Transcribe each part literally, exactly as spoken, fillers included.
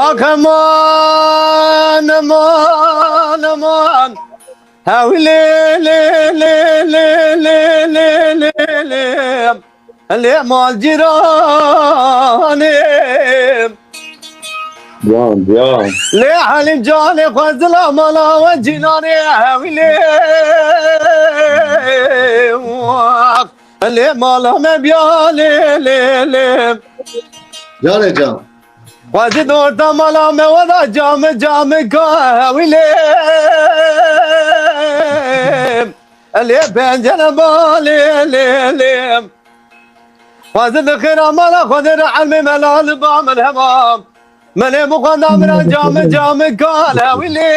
Ak eman, eman, eman. Hewî lê, lê, lê, lê, lê, lê, lê, lê, lê. Lê mal cîranê. Can, can. Lê Helîm canê xwezila mala we cînanê hewî lê. Lê mala me biya lê, lê, lê. Canê can. Xwezî di orta mala me we da cami, cami ka hewî lê. Lê pencere ba lê, lê, lê. Xwezî di xêra mala xwe de re elmê mela li ba min hema. Melê bixwenda min re cami, cami ka hewî lê.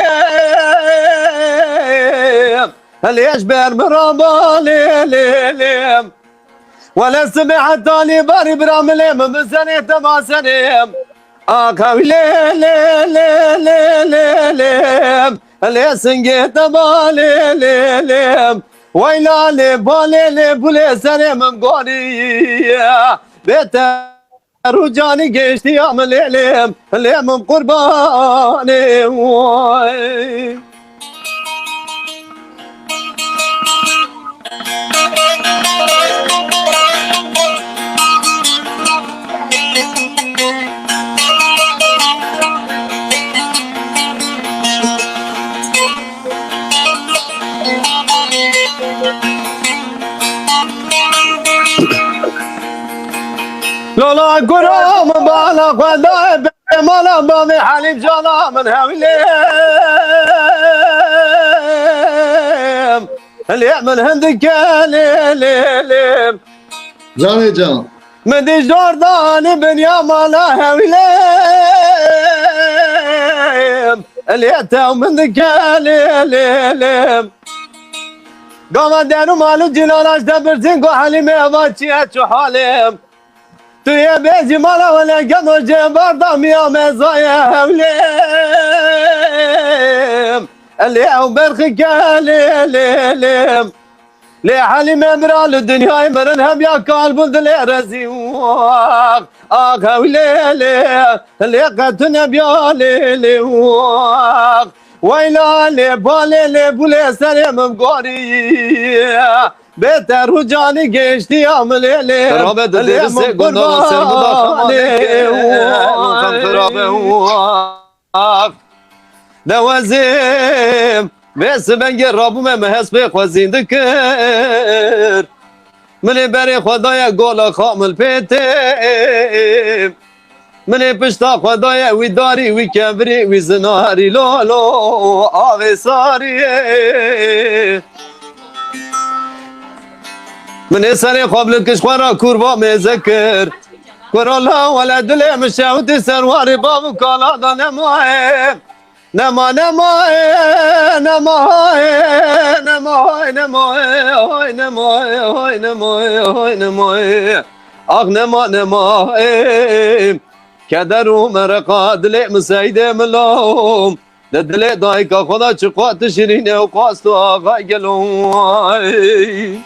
Lê ji ber min re ba lê, lê, lê. Wele sibê heta lê barî bira milê min bi serê te ba serê. Axa wî lê, lê, lê, lê, lê, lê. Lê singê te ba lê, lê, lê. Weyla lê ba lê, lê bulê serê min gorî. Bê te rûcanî gêştiya min lê, lê. Lê min qurbanê. Oy. Lola gura min bala xwe dayê bê mala bavê Helîm cana min hewî lê. Lê min hindike lê, lê, lê. Canê can. Min dî jordanî binya mala hewî lê. Lê tew min dike lê, lê, lê. Gava deru malu cilana ji te birsin ku Helîmê eva çi ye çi halê. Tu yê bêjî mala welê gelo jê berdamiya me zayê hewlê. Lê ew berxike lê, lê, lê. Lê Helîmê bira li dinyayê mirin hebiya kal bû dilê rezî wax. Ax hewlê lê, lê qet tu nebiya lê, lê wax. Weyla lê balê lê bulê serê min gorî. Bê te rûcanî gêştiya min lê lê. Rabe di lê dêrisê min gundana ser min da qurbanê xemanê. Xem xirabe. Ax. Dewezê vê sibengê rabûme min hespê xwe zîn dikir. Min ê berê xwe daye gola xamil pêtê. Min ê pişta xwe daye wî darî, wî kevirî, wî zinarî, lo, lo, avê sarî. Min ê serê xwe bi likiş xwe ra kurba mêze kir. Kura la wele dilê min şewitî ser warê bav û kala da nemaye. Nema, nema, e, nema, e, nema, e, nema, e, hay, nema, e, hay, nema, e, hay, nema, e. Ax, nema, nema, e. Keder û mereqa dilê min seydê min lom. Di dilê dayika xwe de çiqas tu şirîn e û qas tu axay gelo. Ay.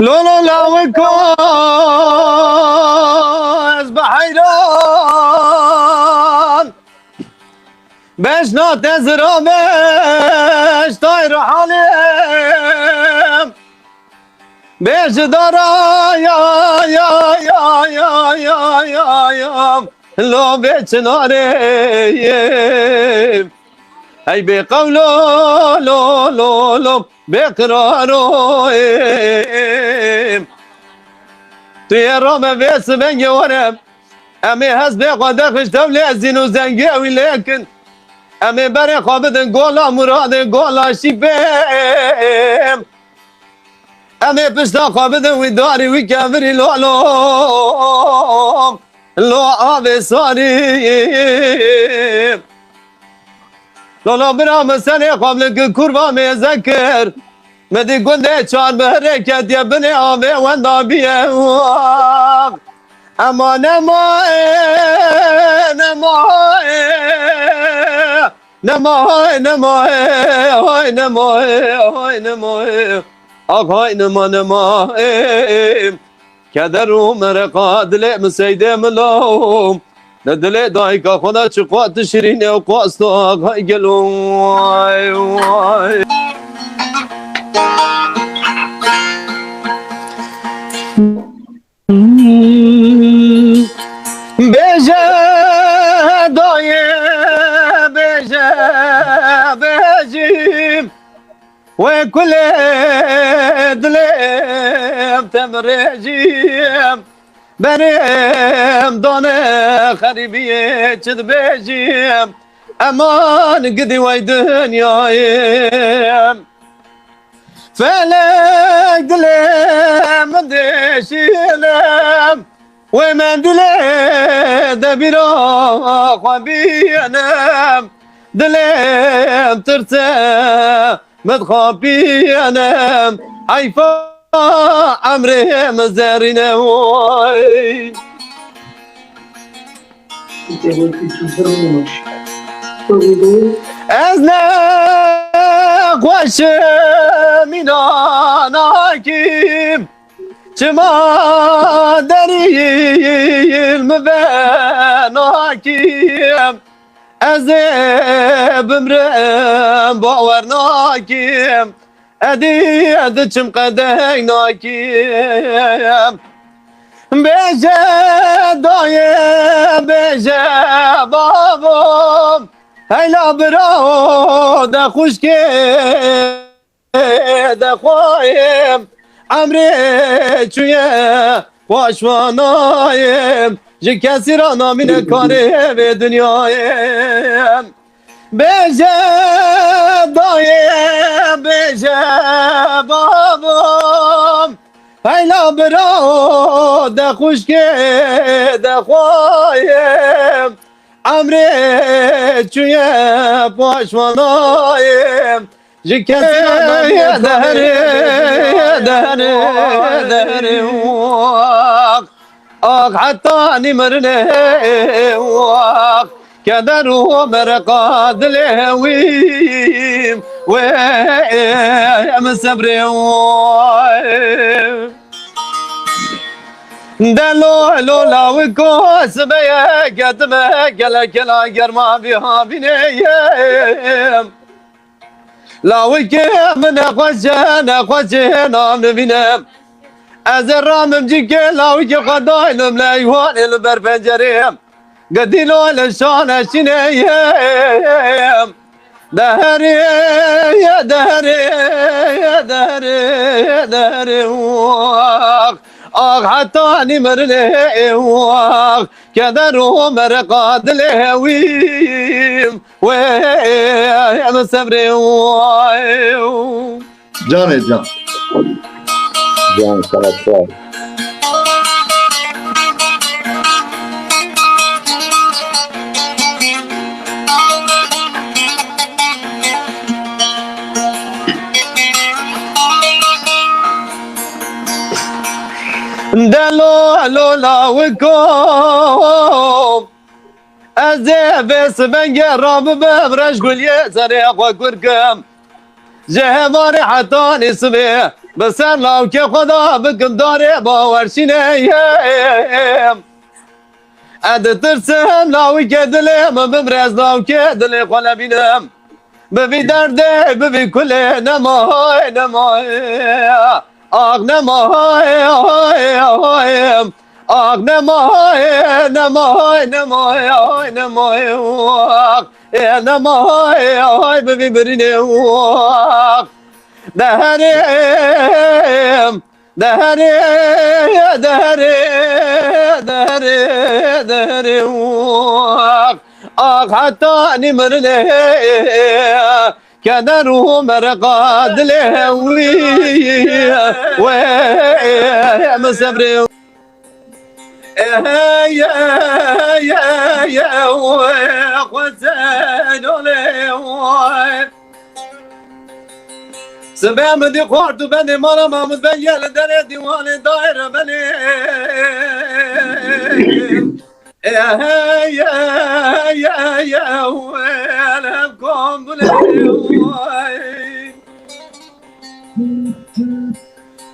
Lolo lawiko ez bi heyran. Beş nate zira beş tayr halim. Beş dara ya, ya, ya. Lo be çinarê. Hey bê qewlo, lo, lo, lo, bê qiraro. Tu yê rame vê sibengê were. Em ê hespê xwe de xiştewlê zîn û zengê wî lêkin. Em ê berê xwe bidin gola Muradê, gola Şîpê. Em ê pişta xwe bidin wî darî, wî kevirî, lo, lo, lo avê sarî. Lolo bira min serê xwe bi kurva mêze kir. Min dî gundê çar bihrê ketiye binê avê wenda biye. Ema nema ê, nema ê, nema ê, nema ê, hay nema ê, hay nema ê. Ak hay nema nema ê. Keder û mereqa dilê min seydê min lo. Li dilê dayika xwe de çi qat şirîn e û qas to axay gelo. Way, way. Bêje dayê, bêje, bêjî. Wê kulê dilêm te birêjî. Berêm dane xerîbiyê çi dibêjî. Eman gidî wey dinyayê. Felek dilê min dêşîne. Wê mendilê de bîra xwe bîne. Dilê tirse min dixapîne. Heyfa emrê min zerrîne. Oy. Ez ne xweşim îna nakîm. Çima derîn mi venakîm? Ez ê bimrim bawer nakîm. Edî diçim qedeng nakîm. Bêje dayê, bêje babo. Heyla bira de xuşkê de xwayê. Emrê çûye paşvanayê. Ji kesî re namîne karê vê dinyayê. Bêje dayê, bêje babo. Heyla bira de xuşkê de xwayê. Emrê çûye paşvanayê. Ji kesî re derê, derê, derê, wax. Ax heta nîmirinê, wax. Keder û mereqa dilê wî, wê min sebrê, wax. Delo, lo, lawiko, sibeye, ketime, kele, kela, germa, biha, bineye. Lawikê min nexweş e, nexweş e, nam nivîne. Ez ê ramim cîkê lawikê xwe daylim, leywanê li ber pencerê. Gidîlo li şane şînê ye. Deherê, deherê, deherê, deherê, wax. Ax heta nîmirinê, wax. Keder û mereqa dilê wî. Wê min sebrê. Canê can. Can sağ ol. Delo, lo, lawiko. Ez ê vê sibengê rabibim, reş guliyê serê xwe kur kim. Ji hevarê hetanî sibê, bi ser lawkê xwe de bikim darê bawer şîneyê. Ez ditirsim lawikê dilê min bimre, ez lawkê dilê xwe nebînim. Bi vî derdê, bi vî kulê nema hay, nema hay. Ax nema hay, hay, hay. Ax nema hay, nema hay, nema hay, hay, nema hay. Ax, ê nema hay, hay, bi vî birînê. Ax. Deherê. Deherê, deherê, deherê, deherê, wax. Ax heta nîmirinê, keder û mereqa dilê wî, wê min sebrê. Ey, ey, ey, ey, oy, Xwezên olê, oy. Sibê min dî xwar tu benê mala Mahmud Bey, yê li derê dîwanê dayê re benê. Ey, ey, ey, ey, oy, ev kom bûne, oy.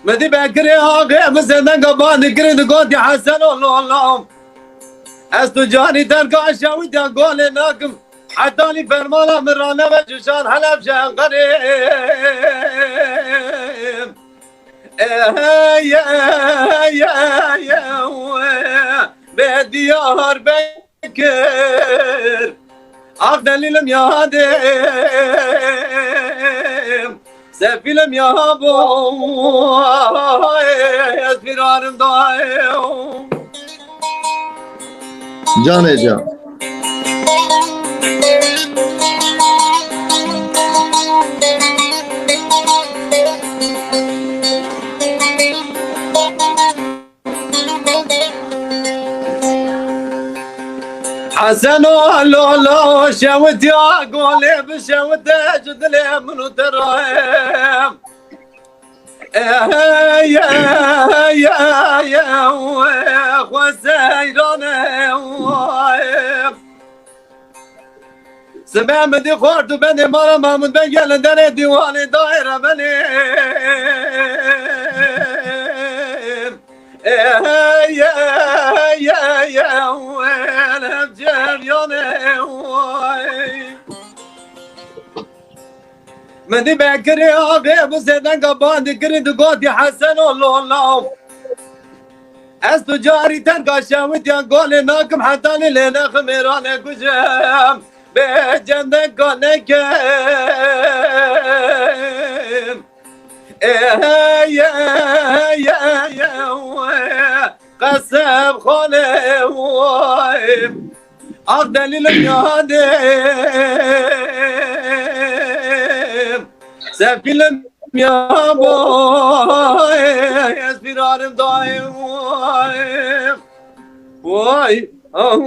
Min dî Bekirê axê bi zêdenga bandî kirî digotî Hesen o lolo. Ez tu carî derga şewîtiya golê nakim. Hetanî fermana min ranebe cuşan Helebce Enqerê. Ey, ey, ey, ey, bê Diyarbekir. Ax delîlim ya hadê, sefîlim ya bo, ez firarim dayê. Canê can. Heseno lolo şewitiya golê bi şewite ji dilê min û te re. Ey, ey, ey, ey, xwe seyranê. Sibê min dî xwar tu benê mala Mahmud Bey, yê li derê dîwanê dayê re benê. Ey, ey, ey, ey, ew, ew, ceryanê, oy. Min dî Bekirê axê bi zêdenga bandî kirî digotî Hesen o lolo. Ez tu carî terka şewitiya golê nakim, hetanî lê nexim êranê kujim. Bê cendeka nekim. Ey, ey, ey, ey, qeseb xanê, oy. Ax delîlim ya hadê, sefîlim ya boy, ez firarim dayê, oy. Oy, oy.